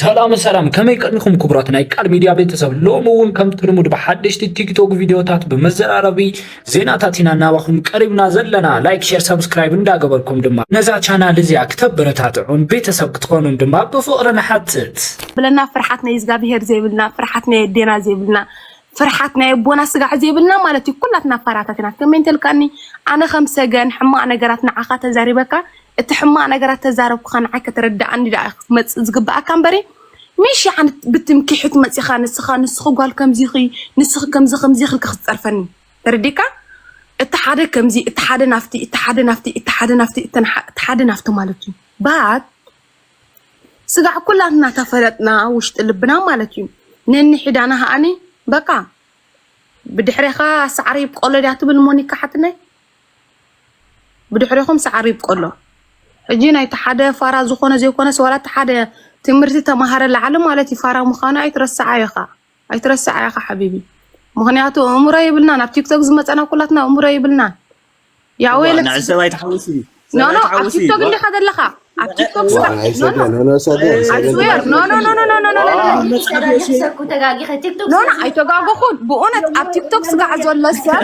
ሰላም ሰላም፣ ከመይ ቀኒኹም ክቡራት ናይ ቃል ሚድያ ቤተሰብ? ሎሚ እውን ከምቲ ልሙድ ብሓደሽቲ ቲክቶክ ቪድዮታት ብመዘራረቢ ዜናታት ኢና ናባኹም ቀሪብና ዘለና። ላይክ፣ ሼር፣ ሰብስክራይብ እንዳገበርኩም ድማ ነዛ ቻናል እዚኣ ክተበረታትዑን ቤተሰብ ክትኾኑን ድማ ብፍቕሪ ንሓትት። ብለና ፍርሓት ናይ እግዚኣብሄር ዘይብልና፣ ፍርሓት ናይ ኣዴና ዘይብልና፣ ፍርሓት ናይ ኣቦና ስጋዕ ዘይብልና ማለት እዩ። ኩላትና ፋራታት ኢና። ከመይ እንተልካኒ፣ ኣነ ከም ሰገን ሕማቕ ነገራት ንዓኻ ተዛሪበካ፣ እቲ ሕማቕ ነገራት ተዛረብኩኻ ንዓይ ከተረድኣኒ ደኣ ክትመጽእ ዝግብኣካ እምበሪ፣ ምሽ ይዓኒ ብትምክሕት መጺኻ ንስኻ፣ ንስኺ ጓል ከምዚኺ፣ ንስኺ ከምዚ ከምዚ ኢልካ ክትጸርፈኒ። ተረዲእካ? እቲ ሓደ ከምዚ፣ እቲ ሓደ ናፍቲ፣ እቲ ሓደ ናፍቲ፣ እቲ ሓደ ናፍቲ፣ እተን ሓ-፣ እቲ ሓደ ናፍቲ ማለት እዩ። ባት ስጋዕ ኩላትና ተፈለጥና ውሽጢ ልብና ማለት እዩ። ነንሕዳና ሃኣኒ በቃ ብድሕሬኻ ሳዕሪ ይብቆሎ ድያ ትብል ሞኒካ ሓትነይ? ብድሕሬኹም ሳዕሪ ይብቆሎ። ሕጂ ናይቲ ሓደ ፋራ ዝኾነ ዘይኮነስ ዋላ እቲ ሓደ ትምህርቲ ተማሃረ ላዕሊ ማለት እዩ ፋራ ምዃኑ ኣይትረስዓዮ ኢኻ። ኣይትረስዓዮ ኢኻ ሓቢቢ። ምኽንያቱ እምሮ የብልናን። ኣብ ቲክቶክ ዝመጸና ኩላትና እምሮ የብልናን። ያው እዋ፣ የለ ንዕሰብ ኣይትሓውሲ። ኖ፣ ኖ፣ ኣብ ኣይትሓውሲ። ቲክቶክ ዋ- እንዲኻ ዘለኻ። ኣብ ቲክቶክ ዋ- ስጋ-፣ ናይ ኖ፣ ኖ። ሰገን፣ ኖ፣ ኖ፣ ሰገን፣ I ሰገን፣ swear፣ ሰገን። ኖ፣ ኖ፣ ኖ፣ ኖ፣ ኖ፣ ኖ፣ ኖ፣ ኖ፣ ኖ። መጽሓፍ የሽ- ኖ፣ ኖ፣ ኣይተጋገኹን። ብእውነት ኣብ ቲክቶክ ስጋዕ ዘሎ ሰብ፣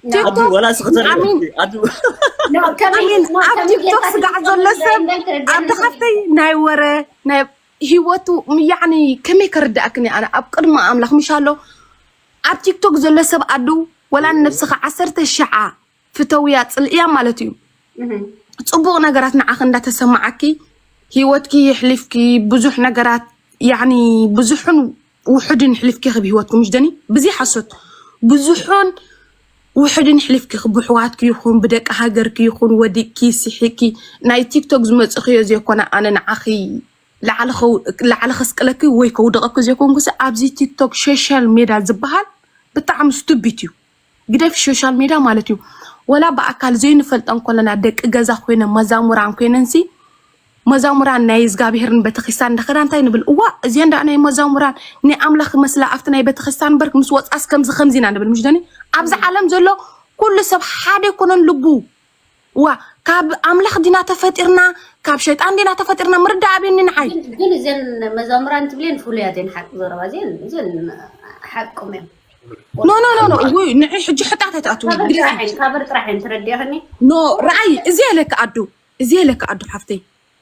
ኣዱ ቲክቶክ፣ ወላ ስኽተር ኣሚን። ኣዱ ኖ፣ ከመይ ኣሚን፣ ኖ፣ ኣብ ከመይ ቲክቶክ ጌርካ ስጋዕ ቲክቶክ ዘሎ ሰብ፣ ትረዳይ ኣዱ ትረዳይ? ሓፍተይ ናይ ወረ፣ ናይ ህይወቱ፣ ያዕኒ፣ ከመይ ከርድኣክን እየ ኣነ ኣብ ቅድሚ ኣምላኽ፣ ምሽ ኣሎ። ኣብ ቲክቶክ ዘሎ ሰብ ኣዱ፣ ወላ ንነብስኻ ዓሰርተ ሸዓ ፍተውያ፣ ጽልእያ ማለት እዩ። እህ። ጽቡቕ ነገራት ንዓኺ እንዳተሰማዓኪ፣ ህይወትኪ የሕሊፍኪ፣ ብዙሕ ነገራት፣ ያዕኒ፣ ብዙሕን ውሑድን ሕሊፍኪ ኢኺ ብህይወትኪ፣ ምሽ ደኒ? ብዘይ ሓሶት፣ ብዙሕን ውሑድን ሕሊፍኪ ኢኺ፣ ብሕዋትኪ ይኹን፣ ብደቂ ሃገርኪ ይኹን፣ ወዲቅኪ፣ ስሒቅኪ፣ ናይ ቲክቶክ ዝመጽእኽዮ ዘይኮነ፣ ኣነ ንዓኺ ላዕሊ ኸው-፣ ላዕሊ ከስቅለኪ ወይ ከውድቐኪ ዘይኮንኩሲ፣ ኣብዚ ቲክቶክ ሶሻል ሜዳ ዝበሃል ብጣዕሚ ስቱቢት እዩ። ግደፊ ሶሻል ሜዳ ማለት እዩ። ወላ ብኣካል ዘይንፈልጠን ከለና ደቂ ገዛ ኮይነን መዛሙራን ኮይነንሲ፣ መዛሙራን ናይ እግዚኣብሄርን ቤተክርስትያን እንዳኸዳ እንታይ ንብል? እዋ፣ እዚአን ደኣ ናይ መዛሙራን ናይ ኣምላኽ ይመስላ ኣብቲ ናይ ቤተክርስትያን እምበር ምስ ወጻስ ከምዚ ከምዚ ኢና ንብል፣ ምሽ ደኒ? ኣብዚ ዓለም ዘሎ ኩሉ ሰብ ሓደ ኣይኮነን ልቡ። ዋ፣ ካብ ኣምላኽ ዲና ተፈጢርና፣ ካብ ሸይጣን ዲና ተፈጢርና፣ ምርዳእ ኣብየኒ ንዓይ። ግን፣ ግን እዘን መዛሙራን ትብሌን ፍሉያት እየን፣ ሓቂ ዘረባ እዚአን፣ እዚአን ሓቅም እዮም። ኖ፣ ኖ፣ ኖ፣ ኖ፣ ውይ፣ ንዒ ሕጂ ሕጣት ኣይትኣትዉ፣ ካብ ግደፊ። ጥራሕ እየን፣ ካብ ጥራሕ እየን፣ ተረዲእኽኒ? ኖ፣ ረኣይ፣ እዚ የለካ ኣዱ፣ እዚ የለካ ኣዱ ሓፍተይ።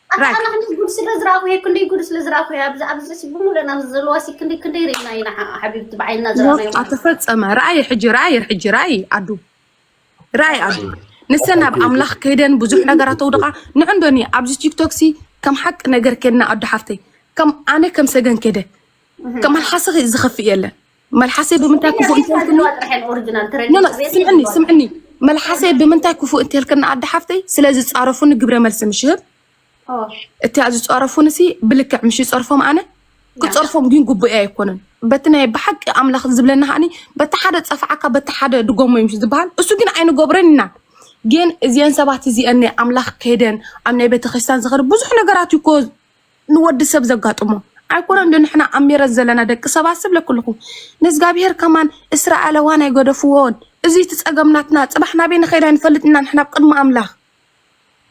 ኣታ ራይት። ኣነ ክንደይ ጉድ ስለ ዝረኣኹ እየ፣ ክንደይ ጉድ ስለ ዝረኣኹ እየ፣ ኣብዚ፣ ኣብዚ ሲ ብሙሉእና ኣብዚ ዘለዋ ሲ ክንደይ፣ ክንደይ ሪእና ኢና ሓ-፣ ሓቢብቲ ብዓይንና ኖ፣ ዝረኣናዮ። ኣተፈጸመ፣ ረኣይ ሕጂ፣ ረኣይ ሕጂ፣ ረኣይ ኣዱ። ራይ ኣዱ። ንሰን ናብ ኣምላኽ ከይደን ብዙሕ ነገራት ተውድቓ። ንዕንዶኒ ኣብዚ ቲክቶክ ሲ ከም ሓቂ ነገር ከድና ኣዱ ሓፍተይ። ከም ኣነ ከም ሰገን ከደ። ከም መልሓስኺ ዝኸፍእ የለን። መልሓሰይ ብምንታይ ክፉእ እንተልክኒ? ጥራሕ እየን ኦሪጂናል ትረኒ ኖ፣ ኖ፣ ቤት ስምዕኒ፣ ይባላል። ስምዕኒ። መልሓሰይ ብምንታይ ክፉእ እንተልክኒ ኣዱ ሓፍተይ? ስለ ዝጻረፉኒ ግብረ መልሲ ምሽ ህብ። ኦ። እቲኣ ዝጸረፉንሲ ብልክዕ ምሽ ይጸርፎም ኣነ? ያ። ክጸርፎም ግን ግቡእ ኣይኮነን። በቲ ናይ ብሓቂ ኣምላኽ ዝብለና ከኣኒ በቲ ሓደ ጸፍዓካ በቲ ሓደ ድጎሞ እዩ ምሽ ዝበሃል። እሱ ግን ኣይንገብረን ኢና። ግን እዚአን ሰባት እዚአን ናይ ኣምላኽ ከይደን ኣብ ናይ ቤተክርስትያን ዝኸዱ ብዙሕ ነገራት እዩ እኮ ንወዲ ሰብ ዘጋጥሞ። ኣይኮነን ዶ ንሕና ኣብ ሜረት ዘለና ደቂ ሰባት ዝብለኩ ኣለኹ። ንእግዚኣብሔር ከማን እስራኤላውያን ኣይገደፍዎን። እዚ እቲ ጸገም ናትና። ጽባሕ ናበይ ንኸይድ ኣይንፈልጥ ኢና ንሕና ኣብ ቅድሚ ኣምላኽ።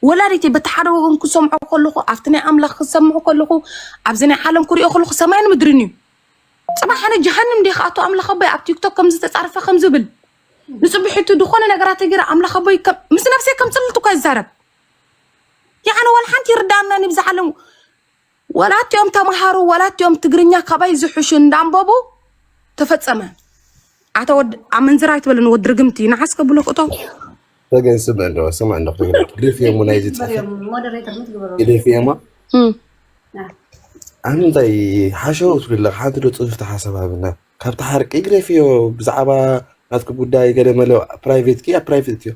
ወላዲተይ በቲ ሓደ ወገን ክሰምዖ ከለኹ፣ ኣብቲ ናይ ኣምላኽ ክሰምዖ ከለኹ፣ ኣብዚ ናይ ዓለም ክሪኦ ከለኹ ሰማይን ምድርን እዩ። ጽባሕ ኣነ ጀሃንም ድየ ክኣቱ ኣምላኽ ኣቦይ ኣብ ቲክቶክ ከም ዝተጻርፈ ከም ዝብል። ንጽብሒቱ ዝኾነ ነገራት ተገይረ ኣምላኽ ኣቦይ ከም፣ ምስ ነብሰይ ከም ጽልልቲ እኳ ይዛረብ። ያዕኒ ወላ ሓንቲ ይርዳእናን እዩ ብዛ ዓለም። ወላ እቲኦም ተምሃሩ፣ ወላ እቲኦም ትግርኛ ካባይ ዝሕሹ እንዳንበቡ ተፈጸመ። ኣታ ወድ-፣ ኣመንዝራ ኣይትበለኒ ወዲ ርግምቲ፣ ንዓስ ከብሎ ክእቶ። ተገን ስምዕ እንዶ፣ ስምዕ እንዶ፣ ግደፍዮ እሞ ናይዚ ጽሑፍ። ሞደሬተር ምን ትግበሩ? ግደፍዮ እሞ። እም። ኣነ እንታይ ሓሸው ትብል ኣለኻ? ሓንቲ ዶ ጽፍቲ ሓሳብ ሃብና። ካብቲ ሓርቂ ግደፍዮ፣ ብዛዕባ ናትኪ ጉዳይ ገለ መለ ፕራይቬት ኪ፣ ኣብ ፕራይቬት እዮ።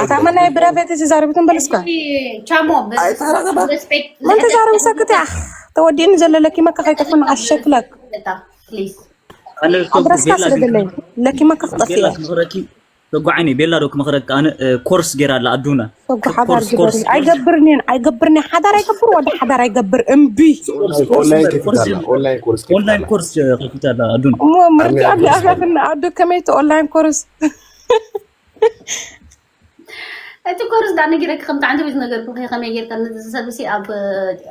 ኣታ መን ናይ ፕራይቬት እዚ ዛረብትን በልስካ? ቻሞ፣ ብ-፣ ኣይተረኸባ። ሬስፔክት መን ተዛረብ ሰክት እያ? ተወዲእኒ ዘሎ ለኪመካ ከይተፈንዓ ሸክለክ። ፕሊዝ። ኣነ ኣድረስካ ቤላ ስለ ግን ዘለይ ለኪመካ ክጠፍእ ቤላ እየ። ክመኽረኪ፣ ተጓዓኒ ቤላ ዶ ክመኽረኪ? ኣነ፣ እ፣ ኮርስ ጌራ ኣላ ኣዱና። ተጓ ሓዳር ኮርስ፣ ግበሪ። ኮርስ። ኣይገብርን እየን፣ ኣይገብርን እየ። ሓዳር ኣይገብር፣ ወዲ ሓዳር ኣይገብር። እምቢ። ኦንላይን ኮርስ ከፊታ ኣላ፣ ኦንላይን ኮርስ ከፊታ ኦንላይን ኣላ። ኮርስ ከፊታ ኣላ ኣዱና። እሞ ምርጫ ኣለ ኣኻኽና ኣዱ ከመይ እቲ ኦንላይን ኮርስ? እቲ ኮርስ ዳ ነጊረኪ ከም ጣዕንተ ቤት ነገርኩ ከመይ ጌርካ ነዚ ሰብሲ ኣብ፣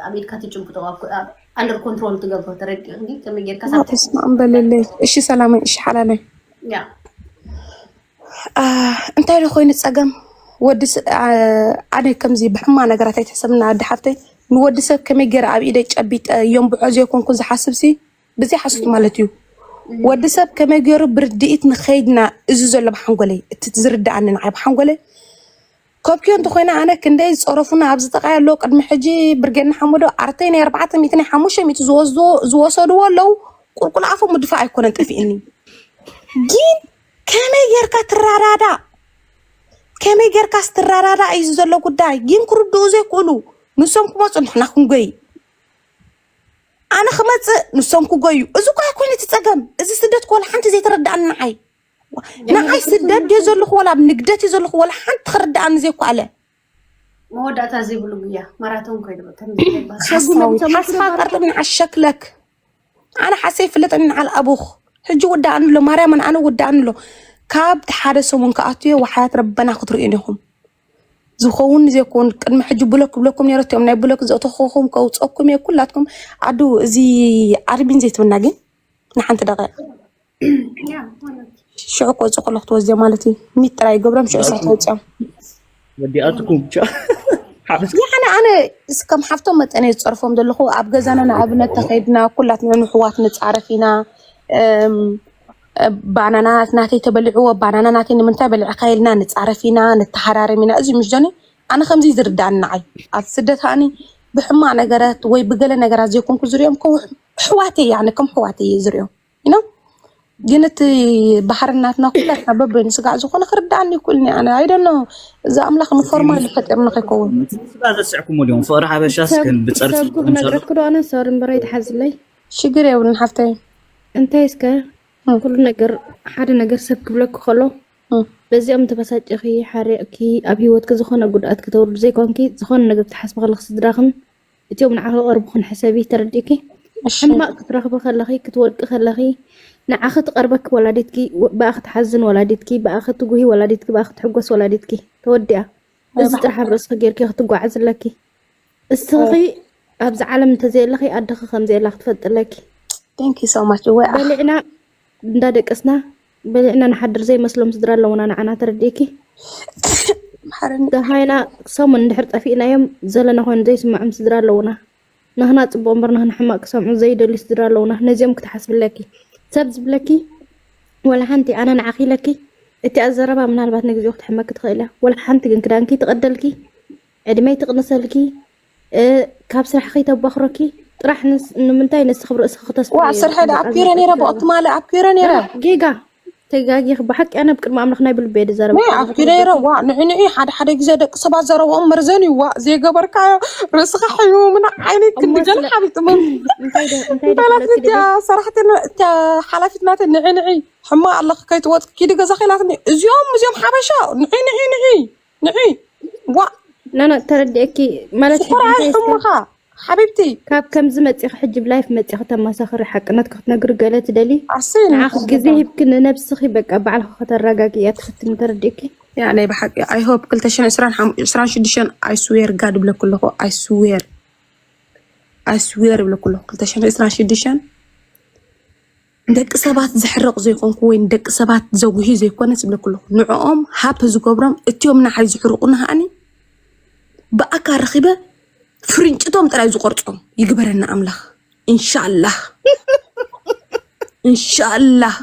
ኣብ ኢድካ ትጭብጦ ኣብ፣ ኣብ under control ትገብሮ። ተረዲእኒ? ከመይ ጌርካ በስመ ኣብ በለለይ። እሺ ሰላመይ፣ እሺ ሓላለይ። ያ እንታይ ዶ ኮይኑ ጸገም ወዲ ኣነ ከምዚ ብሕማ ነገራት ኣይትሕሰብና ኣዲ ሓፍተይ። ንወዲ ሰብ ከመይ ገይረ ኣብ ኢደይ ጨቢጠ የንብዖ ዘይኮንኩ ዝሓስብ ሲ ብዘይ ሓሶት ማለት እዩ። ወዲ ሰብ ከመይ ገይሩ ብርድኢት ንኸይድና እዚ ዘሎ ብሓንጎለይ እቲ ዝርድኣኒ ንዓይ ብሓንጎለይ ከብክዮ እንተኮይነ ኣነ ክንደይ ዝፀረፉና ኣብዚ ጠቃይ ኣሎ ቅድሚ ሕጂ ብርጌድ ንሓመዶ ኣርተይ ናይ ኣርባዕተ ሚእቲ ናይ ሓሙሽተ ሚእቲ ዝወስድዎ ኣለዉ። ቁልቁል ኣፎም ምድፋእ ኣይኮነን ጠፊእኒ። ግን ከመይ ጌርካ ትረዳዳእ ከመይ ጌርካ ስትረዳዳእ እዩ ዘሎ ጉዳይ። ግን ክርድኡ ዘይክእሉ ንሶም ክመፁ ንሕና ክንጎይ ኣነ ክመፅእ ንሶም ክጎዩ። እዚ እኳ ኣይኮነ እቲ ፀገም። እዚ ስደት እኮ ወላ ሓንቲ ዘይተረዳእኒ ንዓይ ንዓይ ስደት ድዮ ዘለኹ ወላ ኣብ ንግደት እዩ ዘለኹ ወላ ሓንቲ ክርዳእኒ ዘይኳለ መወዳእታ ዘይብሉ ጉያ ማራቶን ኮይኑ ሓሳዊት ሓስፋ ቀርጥም ንዓሸክለክ ኣነ ሓሰይ ፍለጠኒ ንዓል ኣቡኽ ሕጂ ወዳእኒ ኣሎ ማርያምን ኣነ ወዳእኒ ኣሎ። ካብ ሓደ ሰሙን ክኣትዮ ወሓያት ረበና ክትርእዩ ኢኹም። ዝኸውን ዘይኮን ቅድሚ ሕጂ ብሎክ ክብለኩም ነይረ እቲኦም ናይ ብሎክ ዘእተኹኹም ከውፀኩም እየ ኩላትኩም። ኣዱ እዚ ኣድሚን ዘይትብና ግን ንሓንቲ ደቂቕ ሽዑ ክወፁ ከለኩ ትወዝዮ ማለት እዩ። ሚት ጥራይ ይገብሮም ሽዑ እሳት ተውፅኦም ወዲኣትኩም ያነ ኣነ እስከም ሓፍቶም መጠነ ዝፀርፎም ዘለኹ ኣብ ገዛና ንኣብነት ተኸይድና ኩላትና ንሕዋት ንፃረፍ ኢና። ባናና ናተይ ተበሊዕዎ ባናና ናተይ ንምንታይ በሊዕካ ኢልና ንፃረፍ ኢና ንተሃራረም ኢና። እዚ ምሽ ዶኒ ኣነ ከምዚ ዝርዳእኒ ንዓይ ኣብ ስደት ሃኒ ብሕማቅ ነገራት ወይ ብገለ ነገራት ዘይኮንኩ ዝሪኦም ከም ሕዋተይ ያነ ከም ሕዋተይ እየ ዝሪኦም ኢኖ ግን እቲ ባህርናትና ኩላትና በበይኑ ስጋዕ ዝኾነ ክርዳእኒ ይክእልኒ ኣነ ኣይደኖ እዚ ኣምላኽ ንፎርማ ኢሉ ፈጢርና ከይከውን ስጋ ዘስዕኩሞ ዲዮም ፍቅሪ ሓበሻስ ግን ብፀርፊ ሰብኩ ክነግረክ ዶ ኣነ ሶሪ እምበረ ይትሓዝለይ ሽግር የብልን ሓፍተይ እንታይ እስከ ኩሉ ነገር ሓደ ነገር ሰብ ክብለክ ከሎ በዚኦም ተበሳጭኺ ሓሪቕኪ ኣብ ህይወትኪ ዝኾነ ጉድኣት ክተውርድ ዘይኮንኪ ዝኾነ ነገር ክትሓስቢ ከለክ ስድራኽን እቲኦም ንዓኺ ቀርብኹን ሕሰቢ ተረዲእኪ ሕማቕ ክትረኽቢ ከለኺ ክትወድቂ ከለኺ ንዓኺ ትቐርበኪ ወላዲትኪ ብኣኺ ትሓዝን ወላዲትኪ ብኣኺ ትጉሂ ወላዲትኪ ብኣኺ ትሕጎስ ወላዲትኪ ተወዲኣ እዚ ጥራሕ ኣብ ርእስኺ ጌርኪ ክትጓዓዝ ኣለኪ እስኺ ኣብዚ ዓለም እንተዘየለኺ ኣደኺ ከምዘየላ ክትፈልጢ ኣለኪ Thank you so much ወይ በሊዕና እንዳደቀስና በሊዕና ንሓድር ዘይመስሎም ስድራ ኣለውና ንዓና ተረዲእኪ ደሃይና ሰሙን እንድሕር ጠፊእናዮም ዘለና ኮይኑ ዘይስምዖም ስድራ ኣለውና ንህና ፅቡቅ እምበር ንህና ሕማቅ ክሰምዑ ዘይደልዩ ስድራ ኣለውና ነዚኦም ክትሓስብለኪ ሰብ ዝብለኪ ወላ ሓንቲ ኣነ ንዓኺ ኢለኪ እቲ ኣዘረባ ምናልባት ንግዚኡ ክትሕመኪ ትኽእል እያ ወላ ሓንቲ ግን ክዳንኪ ትቀደልኪ ዕድመይ ትቅንሰልኪ ካብ ስራሕ ከይተባኽረኪ ጥራሕ ንምንታይ ነስኺ ርእስኺ ክተስዋ ስርሐ ኣብ ኪረ ነይረ ብኦትማለ ኣብ ኪረ ነይረ ጌጋ ተጋጊኺ ብሓቂ ኣነ ብቅድሚ ኣምላኽ ናይ ብልበየ ዝዛረብ ኣብ ኪረ ነይረ ዋ ንዒ ንዒ ሓደ ሓደ ግዜ ደቂ ሰባት ዘረብኦም መርዘን እዩ ዋ ዘይገበርካዮ ርእስኻ ሕዩ ምና ዓይነይ ክንዲ ገለ ሓቢጥሞ በላት እቲያ ሰራሕትና እቲያ ሓላፊት ናተ ንዒ ንዒ ሕማ ኣለኺ ከይትወፅኪ ኪዲ ገዛ ኺላትኒ እዚኦም እዚኦም ሓበሻ ንዒ ንዒ ንዒ ንዒ ዋ ናና ተረዲእኪ ማለት ሽኮር ኣይሕሙኻ ሓቢብቲ ካብ ከምዚ መፂኺ ሕጂ ብላይፍ መፂኺ ተመሳኽሪ ሓቅነት ክትነግሪ ገለ ትደሊ ኣሰይ ንዓኺ ግዜ ሂብኪ ንነብስኺ በቃ ባዕልኺ ከተረጋጊ እያ ትፍትኒ ተረዲእኪ ያ ናይ ብሓቂ I hope ክልተ ሽሕን ዕስራን ሓሙ- ዕስራን ሽዱሽተን I swear God ብለኩ ኣለኹ I swear I swear ብለኩ ኣለኹ ክልተ ሽሕን ዕስራን ሽዱሽተን ንደቂ ሰባት ዘሕርቕ ዘይኮንኩ ወይ ንደቂ ሰባት ዘጉሂ ዘይኮነ ዝብለኩ ኣለኹ ንዕኦም ሃፕ ዝገብሮም እቲኦም ንዓይ ዝሕርቑኒ ከዓኒ ብኣካ ረኺበ ፍርንጭቶም ጥራይ ዝቆርጾም ይግበረና ኣምላኽ ኢንሻላህ ኢንሻላህ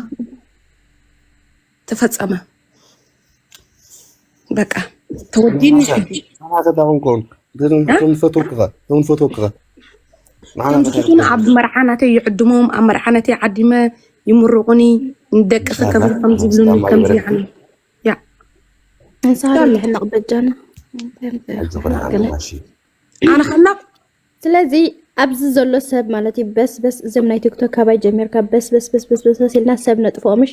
ተፈጸመ በቃ ተወዲኒ ሕጂ ንፈተውክኻ ንፈተውክኻ ከምዝኾነ ኣብ መርዓ ናተይ ይዕድሞም ኣብ መርዓ ናተይ ዓዲመ ይምርቑኒ ንደቅኺ ከምዚ ከምዚ ዝብሉኒ ከምዚ ይዓኒ ያ እንስሃ ለሕነቕ በጃና ኣነ ከላ ስለዚ ኣብዚ ዘሎ ሰብ ማለት እዩ በስበስ እዞም ናይ ቲክቶክ ካባይ ጀሚርካ በስበስበስበስበስ ኢልና ሰብ ነጥፍኦምሽ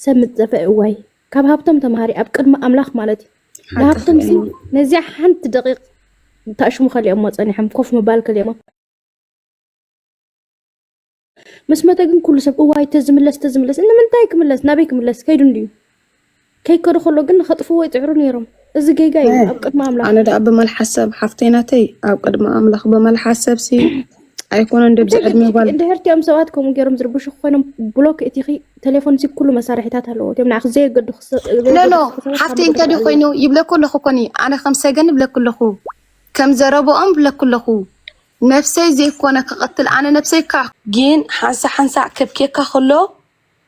ሰብ ምትጠፈ እዋይ ካብ ሃብቶም ተምሃሪ ኣብ ቅድሚ ኣምላኽ ማለት እዩ ንሃብቶም ሲ ነዚያ ሓንቲ ደቂቕ ታሽሙ ከሊኦሞ ፀኒሖም ኮፍ ምባል ከሊኦሞ ምስ መተ ግን ኩሉ ሰብ እዋይ ተዝምለስ ተዝምለስ ንምንታይ ክምለስ ናበይ ክምለስ ከይዱ እንድዩ ከይከዱ ከሎ ግን ንኸጥፍዎ ይፅዕሩ ነይሮም እዚ ጌጋ እዩ ኣብ ቅድሚ ኣምላኽ ኣነ ደኣ ብመልሓስ ሰብ ሓፍተይ ናተይ ኣብ ቅድሚ ኣምላኽ ብመልሓስ ሰብ ሲ ኣይኮነን ደብዚ ዕድመ ጓል እንድሕር እቲኦም ሰባት ከምኡ ገይሮም ዝርብሹ ኮይኖም ብሎክ እቲኺ ቴሌፎን ሲ ኩሉ መሳርሒታት ኣለዎ እቲኦም ንዓኺ ዘየገዱ ኖ ኖ ሓፍቲ እንተ ኮይኑ ይብለኩ ኣለኹ ኮኒ ኣነ ከም ሰገን ይብለኩ ኣለኹ ከም ዘረብኦም ይብለኩ ኣለኹ ነብሰይ ዘይኮነ ክቐትል ኣነ ነብሰይ ካ ግን ሓንሳ ሓንሳ ከብኬካ ከሎ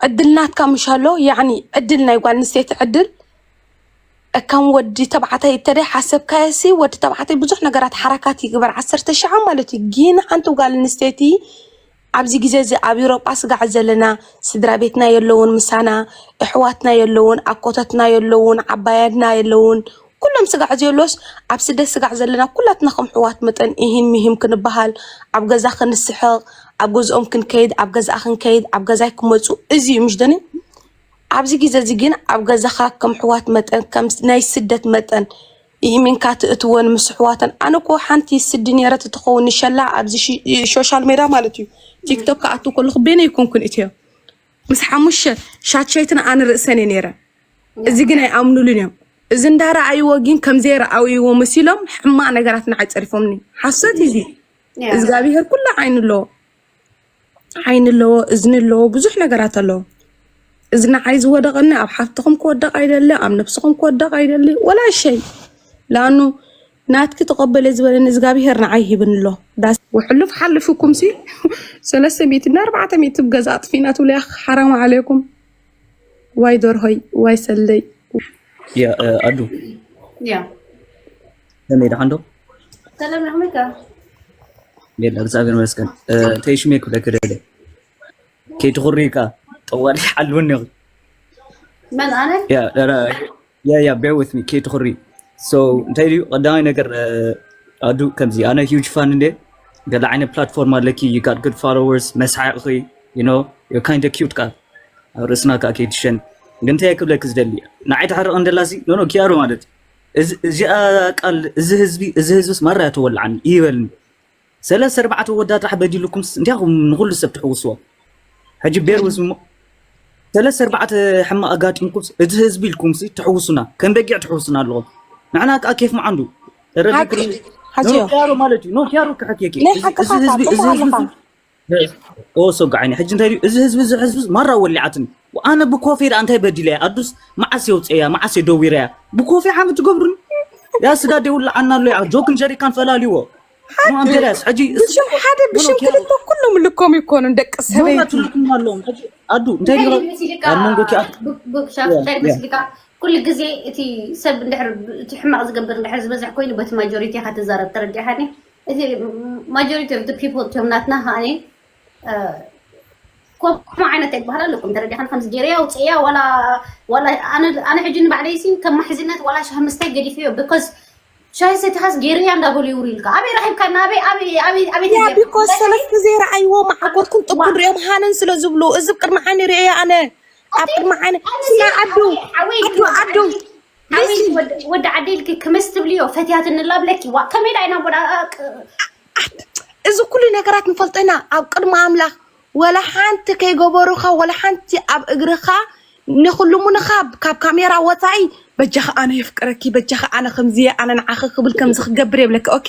ዕድል ናትካ ምሽ ኣሎ ያኒ ዕድል ናይ ጓል ኣንስተይቲ ዕድል ከም ወዲ ተባዕታይ እተደ ሓሰብካየሲ ወዲ ተባዕታይ ብዙሕ ነገራት ሓራካት ይግበር ዓሰርተ ሸዓ ማለት እዩ ግን ሓንቲ ጓል ኣንስተይቲ ኣብዚ ግዜ እዚ ኣብ ኤውሮጳ ስጋዕ ዘለና ስድራ ቤትና የለውን ምሳና እሕዋትና የለውን ኣኮተትና የለውን ዓባያድና የለውን ኩሎም ስጋዕ ዘየሎስ ኣብ ስደት ስጋዕ ዘለና ኩላትና ከም ሕዋት መጠን ኢሂን ሚሂም ክንበሃል ኣብ ገዛ ክንስሕቕ ኣብ ገዝኦም ክንከይድ ኣብ ገዛኣ ክንከይድ ኣብ ገዛይ ክመፁ እዚ እዩ ምሽ ደኒ ኣብዚ ግዜ እዚ ግን ኣብ ገዛኻ ከም ሕዋት መጠን ከም ናይ ስደት መጠን ኢሂሚንካ ትእትወን ምስ ሕዋተን ኣነ ኮ ሓንቲ ስዲ ነይረ ትትኸውን ንሸላ ኣብዚ ሶሻል ሜዳ ማለት እዩ ቲክቶክ ክኣቱ ከለኹ ቤነ ይኮንኩን እትዮ ምስ ሓሙሽተ ሻትሸይትን ኣነ ርእሰን እየ ነይረ እዚ ግን ኣይኣምኑሉን እዮም እዚ እንዳረኣይዎ ግን ከምዘይረኣይዎ መሲሎም ሕማቕ ነገራት ንዓይ ፀሪፎምኒ ሓሶት እዚ እግዚኣብሄር ኩሉ ዓይኒ ኣለዎ ዓይኒ ኣለዎ እዝኒ ኣለዎ ብዙሕ ነገራት ኣለዎ እዚ ንዓይ ዝወደቐኒ ኣብ ሓፍትኹም ክወደቕ ኣይደሊ ኣብ ነብስኹም ክወደቕ ኣይደሊ ወላ ሸይ ላኑ ናትኪ ተቐበለ ዝበለኒ እግዚኣብሄር ንዓይ ሂብኒ ኣሎ ዳስ ውሕሉፍ ሓልፍኩም ሲ ሰለስተ ሚእቲ እና ኣርባዕተ ሚእቲ ገዛ ኣጥፊና ትብሉ ያኽ ሓራም ዓለይኩም ዋይ ደርሆይ ዋይ ሰለይ ያ ኣዱ ያ ከመይ ደሓን ዶ ሰላም ረሕመካ ሜላ እግዚኣብሔር መስገን እንታይ ሽሜ ክብለክ ደለ ከይትኹሪ ካ ጠዋሊ ሓልውኒ መን ኣነ ያ ያ ያ bear with me ከይትኹሪ so እንታይ ድዩ ቀዳማይ ነገር ኣዱ ከምዚ ኣነ huge fan እንደ ገለ ዓይነት platform ኣለኪ you got good followers መስሓቕኺ you know you're kind of cute ካ ኣብ ርእስና ከዓ ከይትሸን ግን እንታይ ክብለክ ዝደሊ ንዓይ ተሕርቕ እንደላሲ ኖኖ ኪያሮ ማለት እዚኣ ቃል እዚ ህዝቢ እዚ ህዝብስ ማራ ተወልዓኒ ይበልኒ ሰለስተ ኣርባዕተ ወዳ ጥራሕ በዲልኩምስ እንታይ ንኹሉ ሰብ ትሕውስዎ ሕጂ bear with me ሰለስተ ኣርባዕተ ሕማቕ ኣጋጢምኩምስ እቲ ህዝቢ ኢልኩምሲ ትሕውሱና ከም በጊዕ ትሕውሱና ኣለኹም ንሕና ከዓ ኬፍ መዓንዱ ሓዚዮ ኪያሮ ማለት እዩ ኖ ኪያሮ ክሕክየኪ ናይ እዚ ሓቅኻ ህዝቢ እዚ ትብሃል ህዝቢ ኣለኻ ኦሶ ጋዓኒ ሕጂ እንታይ ድዩ እዚ ህዝቢ እዚ ህዝቢ ማራ ወሊዓትኒ ኣነ ብኮፌ ደኣ እንታይ በዲለያ ኣዱስ መዓስ የውፅያ መዓስ የደዊረያ ብኮፌ ሓመድ ትገብሩኒ ያ ስዳ ደውልዓና ኣሎ ያ ጆክን ጀሪካን ፈላልዎ ኣንተዳስ ሕጂ ብሽም ሓደ ብሽም ክልተ ኩሎም ልኮም ይኮኑ ደቂ ሰበይቲ ዞባትልኩም ኣለዎም ሕጂ ኣዱ እንታይ ድዩ ኣብ መንጎ ኪኣ ብሻፍታይ መስልካ ኩሉ ግዜ እቲ ሰብ እንድሕር እቲ ሕማቕ ዝገብር እንድሕር ዝበዝሕ ኮይኑ በቲ ማጆሪቲ ኢኻ ትዛረብ ተረዲሓኒ እቲ ማጆሪቲ ኦፍ ፒፕል እቲኦም ናትና ከዓኒ ከምኡ ዓይነት ይበሃል ኣለኩም ተረዲኻን ከምዚ ገይረያ ውፅእያ ዋላ ዋላ ኣነ ኣነ ሕጂ ንባዕለይ ሲ ከም ማሕዝነት ዋላ ሻሂ ምስታይ ገዲፈዮ because ሻሂ ሰቲኻስ ገይረያ እንዳበሉ ይውሩ ኢልካ ኣበይ ረኺብካ ናበይ ኣበይ ኣበይ ኣበይ ያ ተገይሩ ቢኮዝ ሰለስተ ዘይረኣይዎ መዓኮትኩም ጥቁር እዮም ሃነን ስለ ዝብሉ እዚ ቅድሚ ዓይኒ ርእየ ኣነ ኣብ ቅድሚ ዓይኒ ስና ኣዱ ኣዱ ኣዱ ወዲ ዓዲ ኢልኪ ክምስ ትብልዮ ፈትያትኒ ላብለኪ ዋ ከመይ ዳ ኢና ወዳ እዚ ኩሉ ነገራት ንፈልጦ ኢና ኣብ ቅድሚ ኣምላኽ ወላ ሓንቲ ከይገበሩኻ ወላ ሓንቲ ኣብ እግርኻ ንክልሙንኻ ካብ ካሜራ ወፃኢ በጃኻ ኣነ የፍቅረኪ በጃኻ ኣነ ከምዚ ኣነ ንዓኺ ክብል ከምዚ ክገብር የብለኪ ኦኬ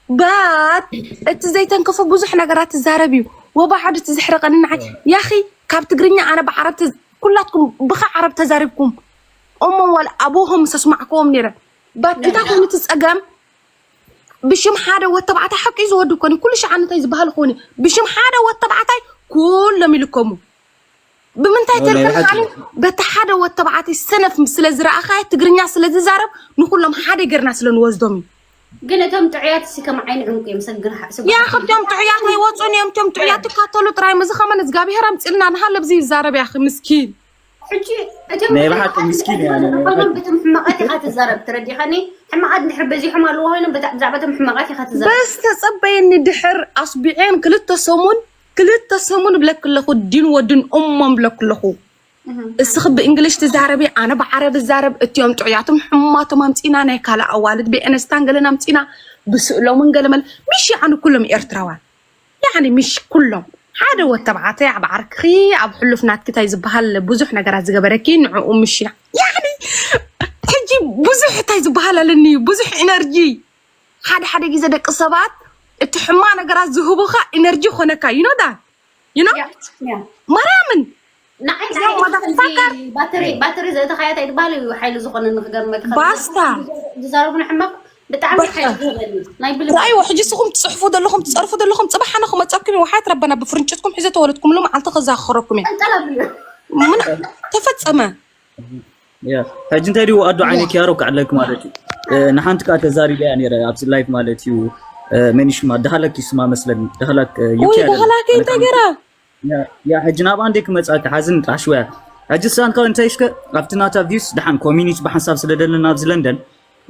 ባት እቲ ዘይተንክፉ ብዙሕ ነገራት ትዛረብ እዩ ወባሓዱ እቲ ዘሕረቀኒ ንዓይ ያኺ ካብ ትግርኛ ኣነ ብዓረብ ኩላትኩም ብኻ ዓረብ ተዛሪብኩም እሞም ዋላ ኣቦሆም ሰስማዕክዎም ነይረ ባት እንታይ ኮይኑ እቲ ፀገም ብሽም ሓደ ወተባዕታይ ሓቂ እዩ ዝወዱ ኮኒ ኩሉ ሸዓ እንታይ ዝበሃል ኮኒ ብሽም ሓደ ወተባዕታይ ኩሎም ይልከሙ ብምንታይ ተልከምካኒ በቲ ሓደ ወተባዕታይ ሰነፍ ስለ ዝረኣኻያ ትግርኛ ስለ ዝዛረብ ንኩሎም ሓደ ገርና ስለ ንወስዶም እዩ ግን እቶም ጥዑያት ሲ ከም ዓይኒ ዕንቁ እዮም ሰብ ግን ሓ- ሰብ ያ ከብቶም ጥዑያት ኣይወፁን እዮም እቶም ጥዑያት ትካተሉ ጥራይ ምዚ ከመን እግዚኣብሄር ኣምፅልና ንሃለ ብዚ ይዛረብ ያኺ ምስኪን ሕጂ እቶም ናይ ብሓቂ ምስኪን እያ። ኮይኖም በቶም ሕማቃት ኢኻ ትዛረብ ተረዲኻኒ ሕማቃት እንድሕር በዚሖም ኣለዎ ኮይኖም በታ- ብዛዕባ እቶም ሕማቃት ኢኻ ትዛረብ በስ ተጸበየኒ ድሕር ኣስቢዔን ክልተ ሰሙን ክልተ ሰሙን ብለክ ኣለኹ ዲን ወድን እሞም ብለክ ኣለኹ እስኺ ብእንግሊሽ ትዛረቢ ኣነ ብዓረብ እዛረብ እቲኦም ጥዑያቶም ሕማቶም ኣምፂና ናይ ካልእ ኣዋልድ ብኤነስታን ገለን ኣምፂና ብስእሎምን ገለመል ምሽ ኣነ ኩሎም ኤርትራዋን ያኒ ምሽ ኩሎም ሓደ ወተባዕታይ ኣብ ዓርክኺ ኣብ ሕሉፍ ናትኪ ታይ ዝበሃል ብዙሕ ነገራት ዝገበረኪ ንዕኡ ምሽ ያኒ ሕጂ ብዙሕ ታይ ዝበሃል ኣለኒ ብዙሕ ኢነርጂ ሓደ ሓደ ግዜ ደቂ ሰባት እቲ ሕማ ነገራት ዝህቡኻ ኢነርጂ ኾነካ you know that you know ማርያምን ንዓይ ንዓይ ባትሪ ባትሪ ዘእተኻያ እንታይ ዝበሃል እዩ ሓይሊ ዝኾነኒ ክገርመካ ባስታ ዝዛረቡኒ ሕማቕ ብጣዕሚ ሓይሊ ዝህበኒ ናይ ብልቢ ራእይዎ ሕጂ ስኹም ትፅሕፉ ዘለኹም ትፀርፉ ዘለኹም ፅባሕ ኣነ ክመፀኩም እዩ ወሓት ረበና ብፍርንጭትኩም ሒዘ ተወለድኩምሉ መዓልቲ ከዛኽረኩም እየ ቀንጠል ኣብልዮ ምን ተፈፀመ ሕጂ እንታይ ድዩ ኣዶ ዓይነ ኪያሮ ክዕለክ ማለት እዩ ንሓንቲ ከዓ ተዛሪበያ ነረ ኣብዚ ላይፍ ማለት እዩ መኒሽማ ዳህላክ ይስማ መስለኒ ዳህላክ ወይ ዳህላክ እንታይ ገራ ያ ሕጂ ናብኣ እንደ ክመፃ ክሓዝን ጣሽወያ ሕጂ ሳንካ እንታይ ሽከ ኣብቲ ናታ ቪውስ ድሓን ኮሚኒቲ ብሓንሳብ ስለ ደለና ኣብዚ ለንደን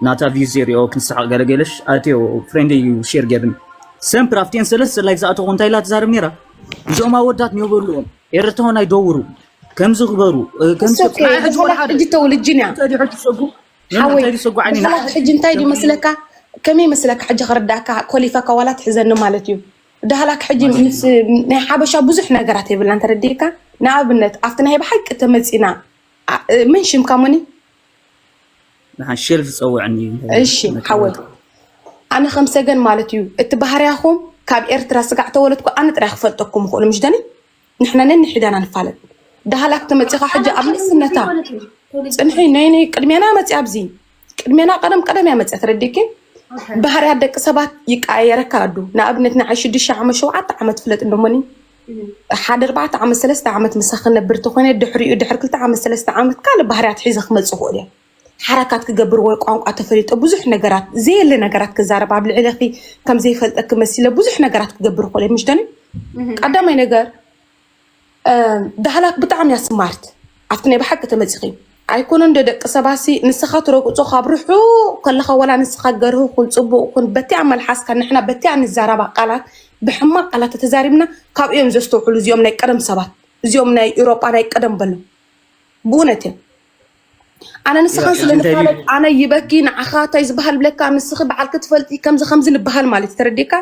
ናታ ቪውስ የሪኦ ክንስሓቅ ገለገለሽ ኣትዮ ፍሬንድ እዩ ሼር ገብን ሰምፕር ኣብቲን ሰለስተ ላይፍ ዝኣተኹ እንታይ ኢላ ትዛረብ ነራ እዞም ኣወዳት ነበርዎም ኤርትራውን ኣይደውሩ ከምዚ ክበሩ ከምዚ ሕጂ ተውልጅን እያ ሓወይ ሕጂ እንታይ ድዩ መስለካ ከመይ መስለካ ሕጂ ክርዳእካ ኮሊፈካ ዋላ ትሕዘኒ ማለት እዩ ዳህላክ ሕጂ ምስ ናይ ሓበሻ ብዙሕ ነገራት የብላን ተረዲእካ ንኣብነት ኣብቲ ናይ ብሓቂ ተመፂና ምን ሽምካ ሙኒ ንሓን ሼልፍ ፀውዕኒ እሺ ሓወይ ኣነ ከም ሰገን ማለት እዩ እቲ ባህርያኹም ካብ ኤርትራ ስጋዕ ተወለድኩ ኣነ ጥራይ ክፈልጠኩም ይኽእሉ ምሽ ደኒ ንሕና ነንሕዳና ንፋለጥ ዳህላክ ተመፂኻ ሕጂ ኣብ ንእስነታ ፅንሒ ነይ ነይ ቅድሜና መፅያ ኣብዚ ቅድሜና ቀደም ቀደም እያ መፅያ ተረዲእኪ ባህርያት ደቂ ሰባት ይቀያየረካ ኣዱ ንኣብነት ንዓይ ሽዱሽተ ዓመት ሸውዓተ ዓመት ፍለጥ እንደሞኒ ሓደ ኣርባዕተ ዓመት ሰለስተ ዓመት ምሳኺ ነብር ተኾይነ ድሕሪኡ ድሕሪ ክልተ ዓመት ሰለስተ ዓመት ካልእ ባህርያት ሒዘ ክመፅእ ይኽእል እየ ሓረካት ክገብር ወይ ቋንቋ ተፈሊጠ ብዙሕ ነገራት ዘየለ ነገራት ክዛረብ ኣብ ልዕለኺ ከም ዘይፈልጠኪ መሲለ ብዙሕ ነገራት ክገብር ይኽእል እየ ምሽ ደኒ ቀዳማይ ነገር ዳህላክ ብጣዕሚ እያ ስማርት ኣብቲ ናይ ብሓቂ ተመፂኺ ኣይኮነ እንደ ደቂ ሰባሲ ንስኻ ትረግፆ ካብ ርሑ ከለኻ ወላ ንስኻ ገርህ ኩን ፅቡቅ ኩን በቲኣ መልሓስካ ንሕና በቲኣ ንዛረባ ቃላት ብሕማቅ ቃላት ተተዛሪብና ካብ እዮም ዘስተውዕሉ እዚኦም ናይ ቀደም ሰባት እዚኦም ናይ ኤሮጳ ናይ ቀደም በሉ ብእውነት እዮም ኣነ ንስኻን ስለ ንፋለጥ ኣነ ይበኪ ንዓኻ እንታይ ዝበሃል ብለካ ንስኺ በዓልኪ ትፈልጢ ከምዚ ከምዚ ንበሃል ማለት ተረዲካ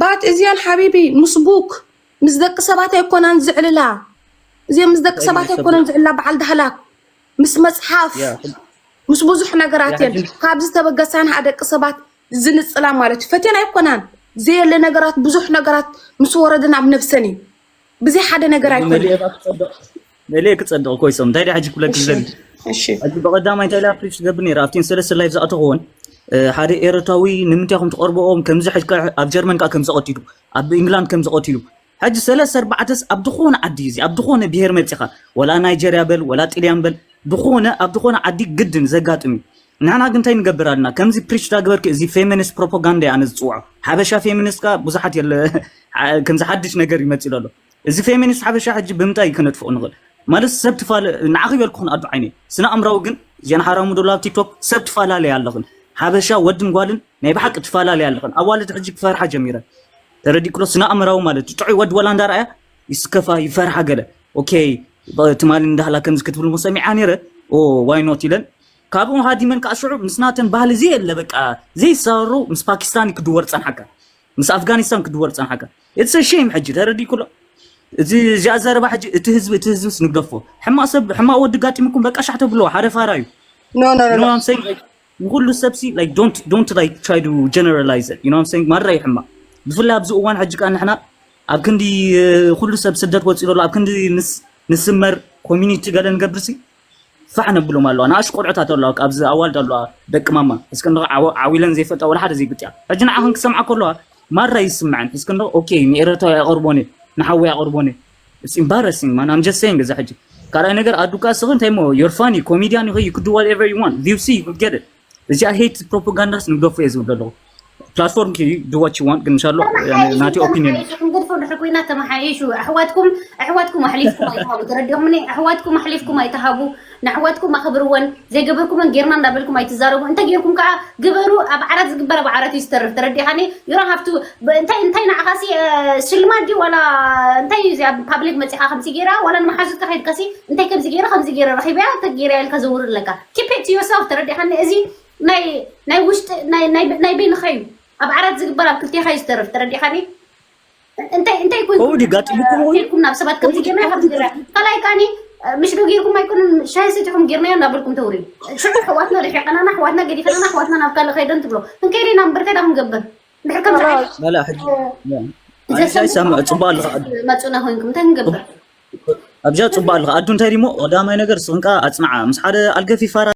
ባት እዚኣን ሓቢቢ ምስ ቡክ ምስ ደቂ ሰባት ኣይኮናን ዝዕልላ እዚኦም ምስ ደቂ ሰባት ኣይኮናን ዝዕልላ በዓል ዳህላክ ምስ መፅሓፍ ምስ ብዙሕ ነገራት እየን ካብዚ ተበገሳን ደቂ ሰባት ዝንፅላ ማለት እዩ ፈትየን ኣይኮናን ዘየለ ነገራት ብዙሕ ነገራት ምስ ወረድን ኣብ ነብሰን እዩ ብዘይ ሓደ ነገር ኣይኮነ መሊኤ ክፀድቕ ኮይሶም እንታይ ሕጂ ክብለክ ዝደሊ እሺ ሕጂ ብቐዳማይ እንታይ ኢላ ፕሪች ትገብር ነይራ ኣብቲን ሰለስተ ላይፍ ዝኣተኽዎን ሓደ ኤረታዊ ንምንታይ ኹም ትቐርብኦም ከምዚ ሕጅካ ኣብ ጀርመን ከዓ ከም ዝቐቲሉ ኣብ ኢንግላንድ ከም ዝቐቲሉ ሕጂ ሰለስተ ኣርባዕተስ ኣብ ዝኾነ ዓዲ እዚ ኣብ ዝኾነ ብሄር መፂኻ ወላ ናይጀርያ በል ወላ ጥልያን በል ዝኾነ ኣብ ዝኾነ ዓዲ ግድን ዘጋጥም እዩ ንሕና ግን እንታይ ንገብር ኣለና ከምዚ ፕሪች ዳግበርክ እዚ ፌሚኒስት ፕሮፓጋንዳ ኣነ ዝፅውዖ ሓበሻ ፌሚኒስት ከዓ ብዙሓት የለ ከምዚ ሓድሽ ነገር ይመፅእ ኣሎ እዚ ፌሚኒስት ሓበሻ ሕጂ ብምንታይ ክነጥፍኦ ንኽእል ማለት ሰብ ትፋለ ንዓኺ በልኩኽን ኣዱ ዓይነይ ስነ ኣእምራዊ ግን ዜና ሓራሙ ደሎ ኣብ ቲክቶክ ሰብ ትፈላለያ ኣለኽን ሓበሻ ወድን ጓልን ናይ ብሓቂ ትፈላለያ ኣለኽን ኣዋልድ ሕጂ ክፈርሓ ጀሚረን ተረዲክሎ ስነ ኣእምራዊ ማለት ጥዑይ ወዲ ወላ እንዳረኣያ ይስከፋ ይፈርሓ ገለ ኦኬ ትማሊ እንዳህላ ከምዚ ክትብል ሞ ሰሚዓ ነይረ ዋይ ኖት ኢለን ካብኡ ሃዲመን ከዓ ሽዑ ምስ ናተን ባህሊ ዘየለ በቃ ዘይሳሩ ምስ ፓኪስታን ክድወር ፀንሓካ ምስ ኣፍጋኒስታን ክድወር ዝፀንሓካ it's a shame ሕጂ ተረዲእኩሎ እዚ እዚኣ ዘረባ ሕጂ እቲ ህዝቢ እቲ ህዝብስ ንግደፎ ሕማቅ ሰብ ሕማቅ ወዲ ጋጢምኩም በቃ ሻሕ ተብልዎ ሓደ ፋራ እዩ no no no no ንኩሉ ሰብሲ like don't don't like try to generalize it you know what I'm saying ማራ እዩ ሕማቅ ብፍላይ ኣብዚ እዋን ሕጂ ከዓ ንሕና ኣብ ክንዲ ኩሉ ሰብ ስደት ወፂኡ ዘሎ ኣብ ክንዲ ንስመር ኮሚኒቲ ገለ ንገብርሲ ፋሕ ነብሎም ኣለዋ ንኣሽ ቆልዑታት ኣለዋ ኣብዚ ኣዋልድ ኣለዋ ደቂ ማማ እስከ ንኸ ዓዊለን ዘይፈልጣ ወላ ሓደ ዘይግጥያ ሕጂ ንዓኽን ክሰምዓ ከለዋ ማራ ይስምዐን እስከ ንኸ ኦኬ ንኤረትራዊ ኣቕርቦኒ ንሓወይ ኣቕርቦኒ it's embarrassing man I'm just saying እዛ ሕጂ ካልኣይ ነገር ኣዱካ እስኺ እንታይ ሞ you're funny comedian you could do whatever you want views you could get it እዚ I hate propaganda ንግደፎ እየ ዝብል ዘለኹ platform to do what you want ግን እንሻሎ ናቲ opinion ክንገድፎ ድሕር ኮይና ተመሓይሹ ኣሕዋትኩም ኣሕዋትኩም ኣሕሊፍኩም ኣይትሃቡ ተረዲኹምኒ ኣሕዋትኩም ኣሕሊፍኩም ኣይትሃቡ ንኣሕዋትኩም ኣኽብርወን ዘይገበርኩመን ጌርና እንዳበልኩም ኣይትዛረቡ እንተ ጌርኩም ከዓ ግበሩ ኣብ ዓራት ዝግበር ኣብ ዓራት እዩ ዝተርፍ ተረዲኻኒ you don't have to እንታይ እንታይ ንዓኻሲ ሽልማት ድዩ ዋላ እንታይ እዩ እዚኣ ፓብሊክ መፂኻ ከምዚ ጌራ ዋላ ንመሓዙትካ ከይድካሲ እንታይ ከምዚ ጌረ ከምዚ ጌረ ረኺበያ ተጌረያ ኢልካ ዘውር ኣለካ keep it to yourself ተረዲኻኒ እዚ ናይ ናይ ውሽጢ ናይ ናይ ናይ በይንኻ እዩ ኣብ ዓራት ዝግበር ኣብ ክልቴኻ እዩ ዝተርፍ ተረዲኻኒ እንታይ እንታይ ኮይንኩም ኮዲ ጋጢምኩም ወይ ኬድኩም ናብ ሰባት ከምዚ ጌርና ከምዚ ጌርና ካልኣይ ካኒ ምሽ ዶ ጌርኩም ኣይኮነን ሻሂ ሰቲኹም ጌርናዮ እናበልኩም ተውሪ ሽዑ ኣሕዋትና ርሒቐናና ኣሕዋትና ገዲፈናና ኣሕዋትና ናብ ካልእ ከይደን ትብሎ ክንከይድ ኢና እምበር ከዳ ክንገብር ድሕር ከም ዝዓይ ላላ ሕጂ ያ። ኣይ፣ እዛ ይሰምዕ፣ ጽቡቕ ኣለኻ። መጹና ኮይንኩም እንታይ ንገብር? ኣብዚኣ ጽቡቕ ኣለኻ። ኣዱ እንታይ ድሞ ቀዳማይ ነገር ስቕንቃ ኣጽንዓ። ምስ ሓደ ኣልገፊ ፋራ